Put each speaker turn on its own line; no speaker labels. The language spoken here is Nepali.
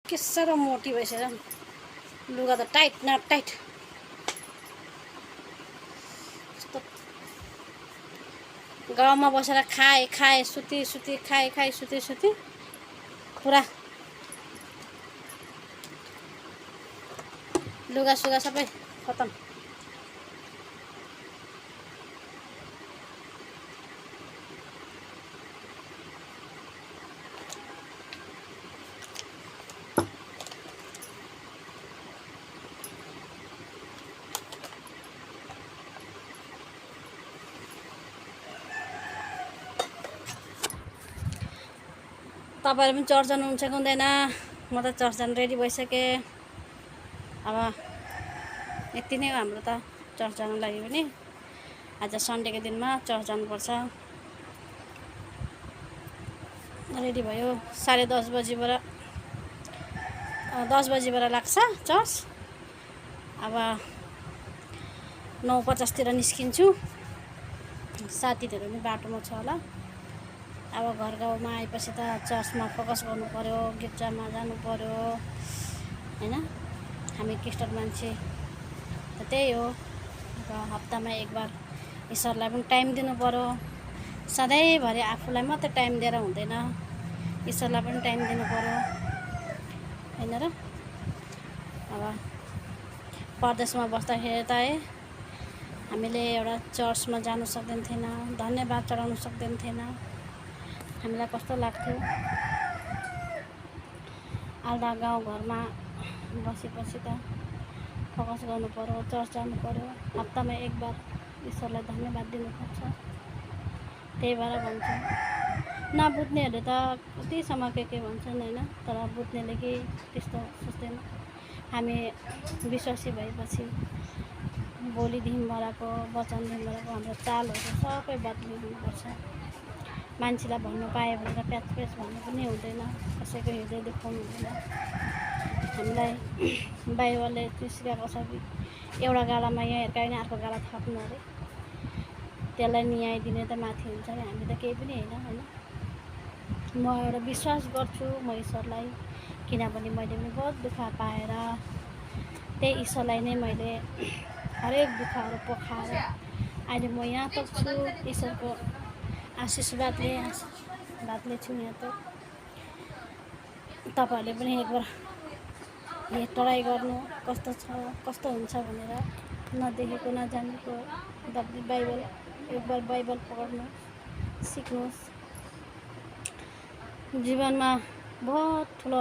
के साह्रो मोटी भइसक्यो लुगा त टाइट न टाइट कस्तो गाउँमा बसेर खाए सुती खाए सुती पुरा लुगा सुगा सबै खतम। तपाईहरु पनि चर्च जानुहुन्छ कि हुँदैन? म त चर्च जान रेडी भइसकेँ। अब यति नै हो हाम्रो त चर्च जानु लागि पनि। आज सन्डेको दिनमा चर्च जानुपर्छ। रेडी भयो 10:30 बजीबाट 10 बजीबाट लाग्छ चर्च। अब 9:50 तिर निस्किन्छु। साथीहरु पनि बाटोमा छ होला। अब घर गाउँमा आएपछि त चर्चमा फोकस गर्नु पर्यो, गिर्जामा जानु पर्यो हैन। हामी क्रिस्चियन मान्छे त त्यही हो। अब हप्तामा एक बार ईश्वरलाई पनि टाइम दिनु पर्यो। सधैँभरि आफूलाई मात्रै टाइम दिएर हुँदैन, ईश्वरलाई पनि टाइम दिनु पर्यो हैन र। अब परदेशमा बस्दाखेरि त हामीले एउटा चर्चमा जानु सक्दैन थिएन, धन्यवाद चढाउन सक्दैन थिएन। हामीलाई कस्तो लाग्थ्यो। आल्दा गाउँघरमा बसेपछि त फोकस गर्नु पर्यो, चर्च जानु पर्यो। हप्तामा एक बार ईश्वरलाई धन्यवाद दिनुपर्छ। त्यही भएर भन्छ। नबुझ्नेहरूले त कतिसम्म के भन्छन् हैन, तर बुझ्नेले केही त्यस्तो सोच्दैन। हामी विश्वासी भएपछि बोलीदेखि बडाको वचनदेखि बडाको हाम्रो चालहरू सबै बदलिनुपर्छ। मान्छेलाई भन्नु पायो भनेर प्याच भन्नु पनि हुँदैन, कसैको हृदय दुखाउनु हुँदैन। हामीलाई बाइबलले सिकाएको छ कि एउटा गालामा यहाँ हिर्कायो भने अर्को गाला थप्नु अरे, त्यसलाई न्याय दिने त माथि हुन्छ अरे। हामी त केही पनि होइन। म एउटा विश्वास गर्छु म ईश्वरलाई, किनभने मैले पनि बहुत दुःख पाएर त्यही ईश्वरलाई नै मैले हरेक दुःखहरू पोखाएर अहिले म यहाँ तक छु। ईश्वरको आशीर्वादले छु यहाँ तक। तपाईहरुले पनि एकबार यो ट्राई गर्नु, कस्तो छ कस्तो हुन्छ भनेर। नदेखेको नजानेको बाइबल एकबार बाइबल पढ्नु सिक्नुहोस्। जीवनमा बहुत ठुलो